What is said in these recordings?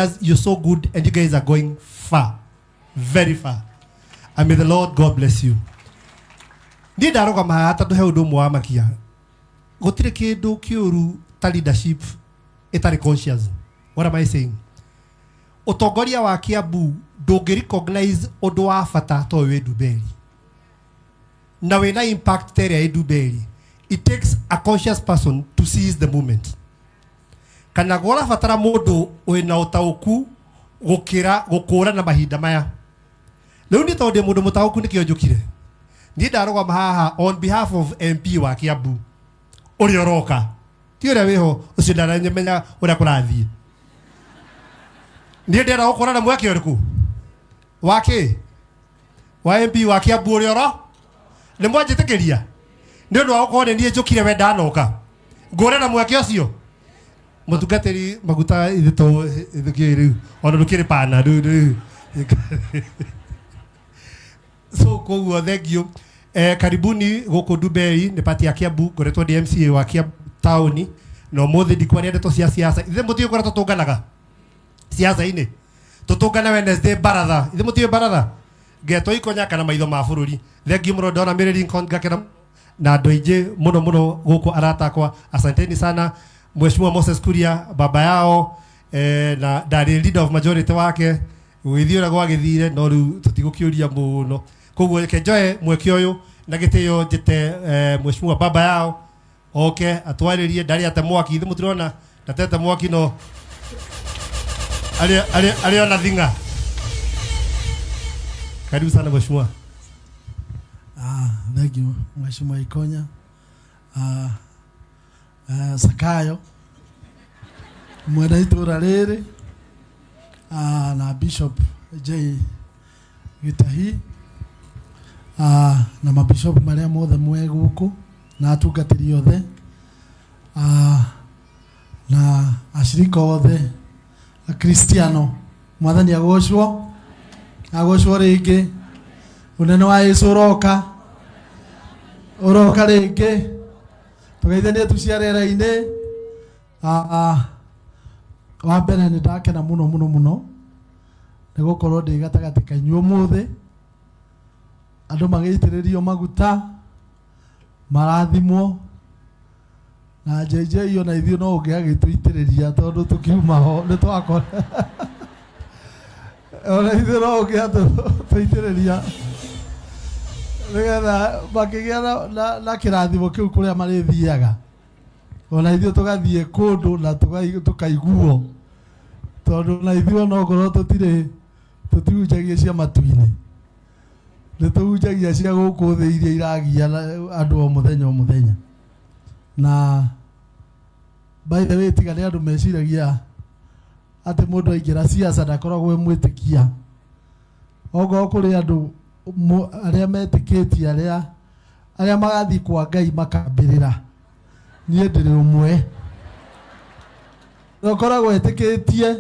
Years, you're so good and you guys are going far, very far, and may the Lord God bless you. Niĩ ndarũgama haha tondũ he ũndũ ũmwe wa makia. Gũtirĩ kĩndũ kĩũru ta leadership ĩtarĩ conscious. What am I saying? Ũtongoria wa Kiambu ndũngĩ recognize ũndũ wa bata ta ũyũ wĩ Ndumberi na wĩna impact ta ĩrĩa ĩ Ndumberi. It takes a conscious person to seize the moment. Kana ũrabatara mũndũ wĩna ũtaũku gũkĩra gũkũrana mahinda maya. Rĩu niĩ tondũ ndĩ mũndũ mũtaũku, nĩkĩo njũkire. Niĩ ndarũgama haha on behalf of MP wa Kiambu ũrĩa ũroka, ti ũrĩa wĩho ũcio, ndaramenya ũrĩa kũrathiĩ. Niĩ ndĩrenda gũkũrana mweke ũrĩkũ wa kĩ wa MP wa Kiambu ũrĩa ũro nĩ mwanjĩtĩkĩria nĩ ũndũ wa gũkorwo nĩ niĩ njũkire, we ndanoka ngũre na mweke ũcio. Mũtungatĩri maguta ithitũ ithũkĩ rĩu ona ndũkĩrĩ pana rĩu rĩu. So koguo thank you. Karibuni gũkũ Ndumberi, nĩ pati ya Kiambu. Ngoretwo ndĩ MCA wa Kiambu taũni na ũmũthĩ ndikwaria ndeto cia siasa. Ithe mũtiũĩ kũrĩa tũtũnganaga siasa-inĩ? Tũtũngane Wednesday baratha. Ithe mũtiũĩ baratha ngetwo ikonya kana maitho ma bũrũri. Thank you mũno. Ndona Mary Lincoln ngakena na andũ aingĩ mũno mũno gũkũ, arata akwa, asanteni sana. Mheshimiwa Moses Kuria, baba yao, na ndarĩ leader of majority wake gũgĩthiĩ ũrĩa gwagĩthire, no rĩu tũtigũkĩũria mũno. Koguo reke njoe mweke ũyũ na gĩtĩo njĩte mheshimiwa baba yao oke atwarĩrie. Ndarĩ ate mwaki, ithe mũtirona ndatete mwaki, no arĩ ona thing'a. Karibu sana, mheshimiwa. Ah, thank you, Mheshimiwa Ikonya. Sakayo mwene itũra rĩrĩ, na Bishop J Gĩtahi, na mabishop marĩa mothe mwe gũkũ na atungatĩri othe, na ashirika othe Akristiano, Mwathani agocwo, agocwo rĩngĩ. Ũnene wa Yesu ũroka, ũroka rĩngĩ. Tũgeithanie tu cia rĩera-inĩ. Wa mbere nĩ ndakena mũno mũno mũno nĩ gũkorwo ndĩ gatagatĩ kanyu ũmũthĩ, andũ magĩitĩrĩrio maguta, marathimwo na JJ. Ona ithuĩ no ũngĩagĩtũitĩrĩria tondũ tũkiuma ho nĩ twakora ona ithuĩ no ũngĩatũitĩrĩria nĩgetha makĩgĩa na kĩrathimo kĩu kũrĩa marĩthiaga, ona ithuĩ tũgathiĩ kũndũ na tũkaiguo, tondũ ona ithuĩ onokorwo tũtirĩ tũtihunjagia cia matu-inĩ, nĩ tũhunjagia cia gũkũ thĩ iria iragia andũ o mũthenya o mũthenya. Na by the way, tiga nĩ andũ meciragia atĩ mũndũ aingĩra siasa ndakoragwo e mwĩtĩkia. Okorwo kũrĩ andũ arĩa metĩkĩtie, arĩa magathiĩ kwa Ngai makambĩrĩra, niĩ ndĩrĩ ũmwe na ũkoragwo etĩkĩtie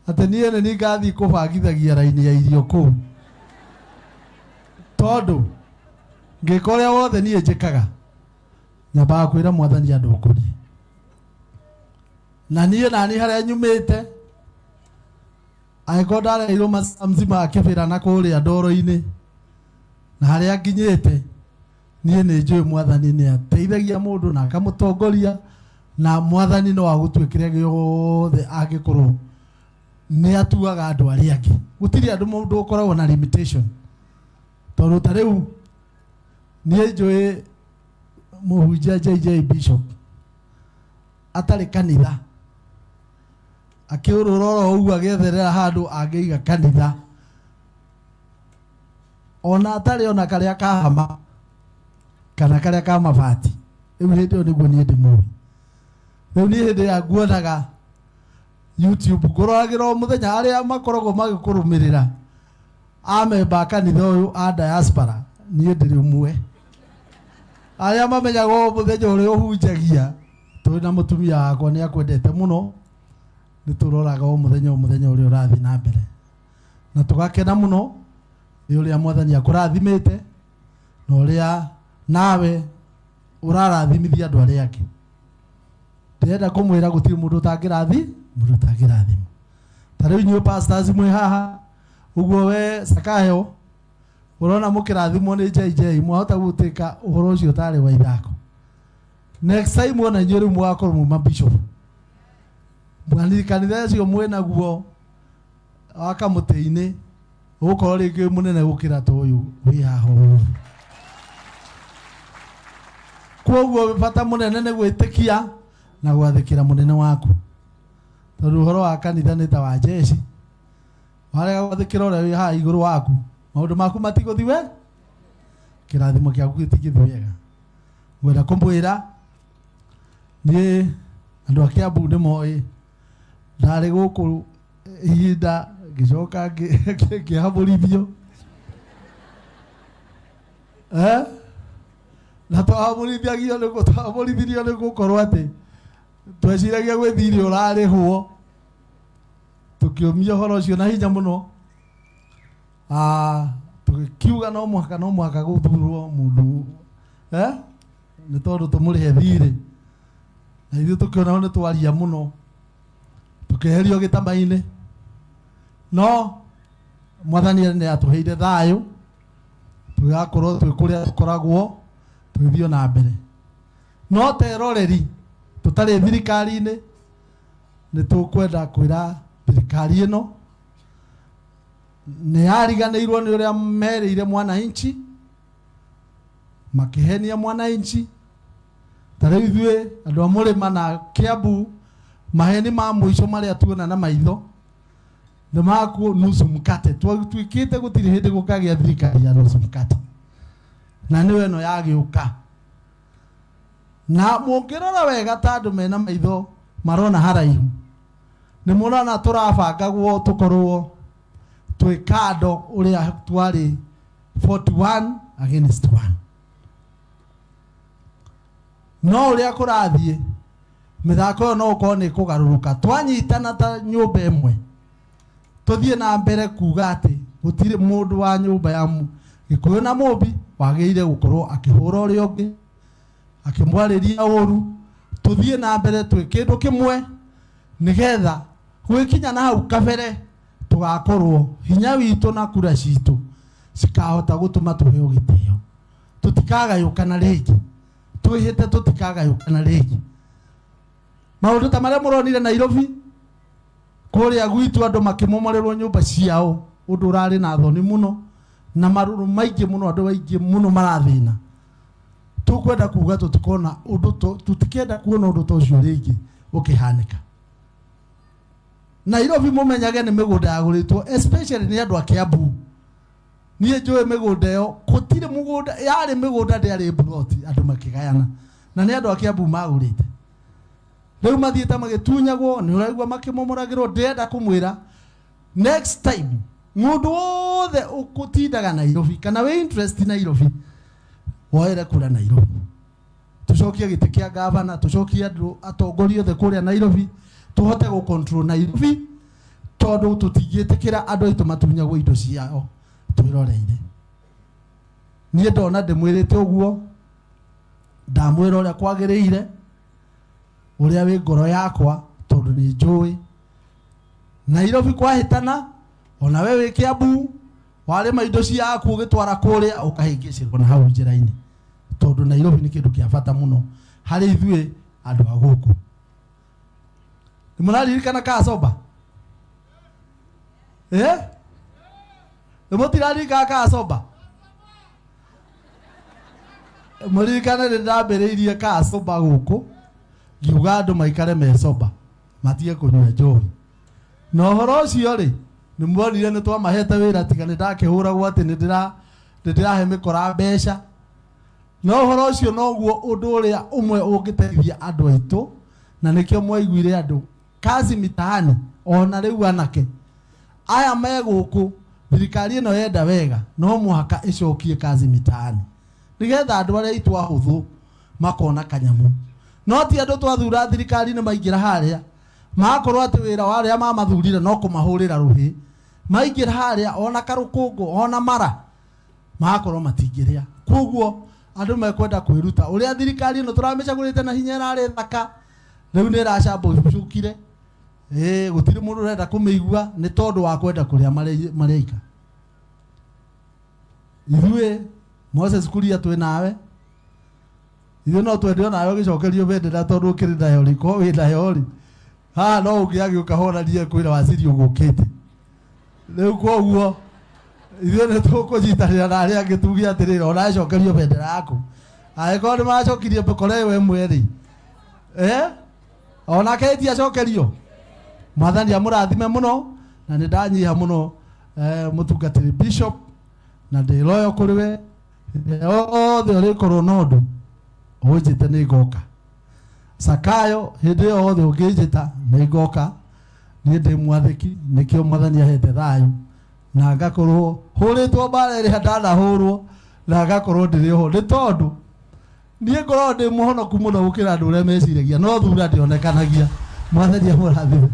atĩ niĩ nĩ niĩ ngathiĩ kũbangithagia raini ya irio kũu, tondũ ngĩka ũrĩa wothe niĩ njĩkaga, nyambaga kwĩra Mwathani andongorie. Na niĩ nani harĩa nyumĩte, angĩkorwo ndareirwo macamci ma kĩbĩra na kũrĩa ndoro-inĩ na harĩa nginyĩte, niĩ nĩ njũĩ Mwathani nĩ ateithagia mũndũ na akamũtongoria, na Mwathani no agũtue kĩrĩa gĩothe angĩkorwo nĩ atuaga andũ arĩa angĩ. Gũtirĩ andũ mũndũ ũkoragwo na limitation, tondũ ta rĩu niĩ njũĩ mũhunjia JJ Bishop atarĩ kanitha, akĩũrũra oro ũguo agĩetherera handũ angĩiga kanitha, ona atarĩ ona karĩa ka hama kana karĩa ka mabati. Rĩu hĩndĩ ĩyo nĩguo niĩ ndĩmũĩ. Rĩu niĩ hĩndĩ ĩrĩa nguonaga YouTube, ngũroragĩra o mũthenya arĩa makoragwo magĩkũrũmĩrĩra, amemba a kanitha ũyũ a diaspora, niĩ ndĩrĩ ũmwe arĩa mamenyaga o mũthenya ũrĩa ũhunjagia. Tũrĩ na mũtumia wakwa, nĩ akwendete mũno, nĩ tũroraga o mũthenya o mũthenya ũrĩa ũrathiĩ na mbere na tũgakena mũno nĩ ũrĩa Mwathani akũrathimĩte na ũrĩa nawe ũrarathimithia andũ arĩa angĩ. Ndĩrenda kũmwĩra gũtirĩ mũndũ ũtangĩrathi mũndũ ũtangĩrathimwo. Ta rĩu inyuĩ pastors mwĩ haha ũguo, we Sakayo ũrona mũkĩrathimwo nĩ JJ, mwahota gũtĩka ũhoro ũcio ũtarĩ wa ithako. Next time ona inyuĩ rĩu mũgakorwo muma bishop mwaniri kanitha ũcio mwĩnaguo wa kamũtĩ-inĩ, ũgũkorwo rĩngĩ wĩ mũnene gũkĩra ta ũyũ wĩ haha ũmũthĩ. Koguo bata mũnene nĩ gwĩtĩkia na gwathĩkĩra mũnene waku, tondũ ũhoro wa kanitha nĩ ta wa jeshi. Warega gwathĩkĩra ũrĩa wĩ haha igũrũ waku, maũndũ maku matigũthiĩ we, kĩrathimo gĩaku gĩtingĩthiĩ wega. Ngwenda kũmwĩra niĩ andũ a Kiambu nĩ moĩ ndarĩ gũkũ ihinda, ngĩcoka ngĩhamũrithio, eh? Na twahamũrithagio nĩ twahamũrithirio nĩ gũkorwo atĩ tweciragia gwĩ thirĩ ũrarĩhwo. Tũkĩũmia ũhoro ũcio na hinya mũno. Tũgĩkiuga no mũhaka, no mũhaka gũthurwo mũndũ, eh? Nĩ tondũ tũmũrĩhe thirĩ, na ithuĩ tũkĩona nĩ twaria mũno, tũkĩeherio gĩtama-inĩ. No Mwathani nĩ atũheire thayũ, tũgakorwo twĩ kũrĩa tũkoragwo tũgĩthiĩ na mbere. No teroreri tũtarĩ thirikari-inĩ, nĩ tũkwenda kwĩra thirikari ĩno nĩ yariganĩirwo nĩ ũrĩa merĩire mwananchi, makĩhenia mwananchi. Ta rĩu ithuĩ andũ a mũrĩma na Kiambu, maheni ma mũico marĩa tuona na maitho nĩ makuo nusu mkate. Twatuĩkĩte gũtirĩ hĩndĩ gũkagĩa thirikari ya nusu mkate, na nĩyo ĩno yagĩũka. Na mũngĩrora wega ta andũ mena maitho marona haraihu, nĩ mũrona tũrabangagwo tũkorwo twĩ kando ũrĩa twarĩ 41 against 1. No ũrĩa kũrathiĩ mĩthako ĩyo no ũkorwo nĩ kũgarũrũka. Twanyitana ta nyũmba ĩmwe, tũthiĩ na mbere kuga atĩ gũtirĩ mũndũ wa nyũmba ya Gĩkũyũ na Mũmbi wagĩrĩire gũkorwo akĩhũra ũrĩa ũngĩ, akĩmwarĩria ũru. Tũthiĩ na mbere twĩ kĩndũ kĩmwe, nĩgetha gwĩkinya na hau kabere tũgakorwo hinya witũ na kura citũ cikahota gũtũma tũheo gĩtĩo. Tũtikagayũkana rĩngĩ, twĩhĩte tũtikagayũkana rĩngĩ. Maũndũ ta marĩa mũronire Nairobi kũrĩa gwitũ, andũ makĩmomorerwo nyũmba ciao, ũndũ ũrarĩ na thoni mũno na marũrũ maingĩ mũno, andũ aingĩ mũno marathĩna. Tũkwenda kuga tũtikona ũndũ, tũtikenda kuona ũndũ ta ũcio rĩngĩ ũkĩhanĩka Nairobi. Mũmenyage nĩ mĩgũnda yagũrĩtwo especially nĩ andũ a Kiambu. Niĩ njũĩ mĩgũnda ĩyo, gũtirĩ mũgũnda, yarĩ mĩgũnda, ndĩarĩ mburoti, andũ makĩgayana, na nĩ andũ a Kiambu magũrĩte. Rĩu mathiĩte magĩtunyagwo, nĩ ũraigua makĩmomoragĩrwo. Ndĩrenda kũmwĩra next time mũndũ wothe ũkũtindaga Nairobi kana wĩ interest Nairobi, woere kura Nairobi. Tucokie gĩtĩ kĩa gavana, tucokie andũ atongoria othe kũrĩa Nairobi, tũhote gũ control Nairobi, tondũ tũtingĩtĩkĩra andũ aitũ matunyagwo indo ciao twĩroreire. Niĩ ndona ndĩmwĩrĩte ũguo, ndamwĩra ũrĩa kwagĩrĩire, ũrĩa wĩ ngoro yakwa, tondũ nĩ njũĩ Nairobi kwahĩtana. Ona we wĩ Kiambu warĩma indo ciaku ũgĩtwara kũrĩa, ũkahĩngĩcĩrwo na hau njĩra-inĩ, tondũ Nairobi nĩ kĩndũ kĩa bata mũno harĩ ithuĩ andũ a gũkũ. Nĩ mũraririkana Kasoba? Eh, nĩ mũtiraririkana Kasoba? Mũririkane nĩ ndambĩrĩirie Kasoba gũkũ, ngiuga andũ maikare me sober, matige kũnyua njohi. Na ũhoro ũcio rĩ, nĩ muonire nĩ twamahete wĩra, tiga nĩ ndakĩhũragwo atĩ nĩ ndĩrahe mĩkora mbeca. No ũhoro ũcio noguo ũndũ ũrĩa ũmwe ũngĩteithia andũ aitũ, na nĩkĩo mwaiguire andũ kazi mitaani. Ona rĩu anake aya me gũkũ, thirikari ĩno yenda wega no mũhaka ĩcokie kazi mitaani, nĩgetha andũ arĩa aitũ ahũthũ makona kanyamũ. No ti andũ twathura thirikari nĩ maingĩra harĩa, magakorwo atĩ wĩra wa arĩa mamathurire no kũmahũrĩra rũhĩ. Maingĩra harĩa, ona karũkũngũ ona mara magakorwo matingĩrĩa. Koguo andũ mekwenda kwĩruta ũrĩa thirikari ĩno tũramĩcagũrĩte na hinya ĩrarĩ thaka, rĩu nĩ ĩracambũcũkire. Ĩĩ, gũtirĩ mũndũ ũrenda kũmĩigua nĩ tondũ wa kwenda kũrĩa marĩika. Ithuĩ Moses Kuria twĩ nawe, ithuĩ no twende onawe ũgĩcokerio bendera tondũ ũkĩrĩ nayo rĩ, korwo wĩ nayo rĩ, haha no ũngĩ agĩũka honanie kwĩra waciri ũgũkĩte. Rĩu koguo ithuĩ nĩ tũkũnyitanĩra na arĩa angĩ tuge atĩrĩrĩ, onawe cokerio bendera yaku. Angĩkorwo nĩ macokirie kora ĩyo ĩmwe rĩ, onake ĩti acokerio. Mwathani amũrathime mũno, na nĩ ndanyiha mũno mũtungatĩri bishop, na ndĩ loyal kũrĩ we. Rĩrĩa othe ũrĩkorwo na ũndũ ũnjĩte nĩ ngoka. Sakayo hĩndĩ ĩyo othe ũngĩnjĩta nĩ ngoka. Niĩ ndĩ mwathĩki, nĩkĩo Mwathani ahete thayũ, na ngakorwo hũrĩtwo mbara ĩrĩa ndanahũrwo, na ngakorwo ndĩrĩ ho, nĩ tondũ niĩ ngoragwo ndĩ mũhonoku mũno gũkĩra andũ ũrĩa meciragia, no thura ndĩonekanagia. Mwathani amũrathime.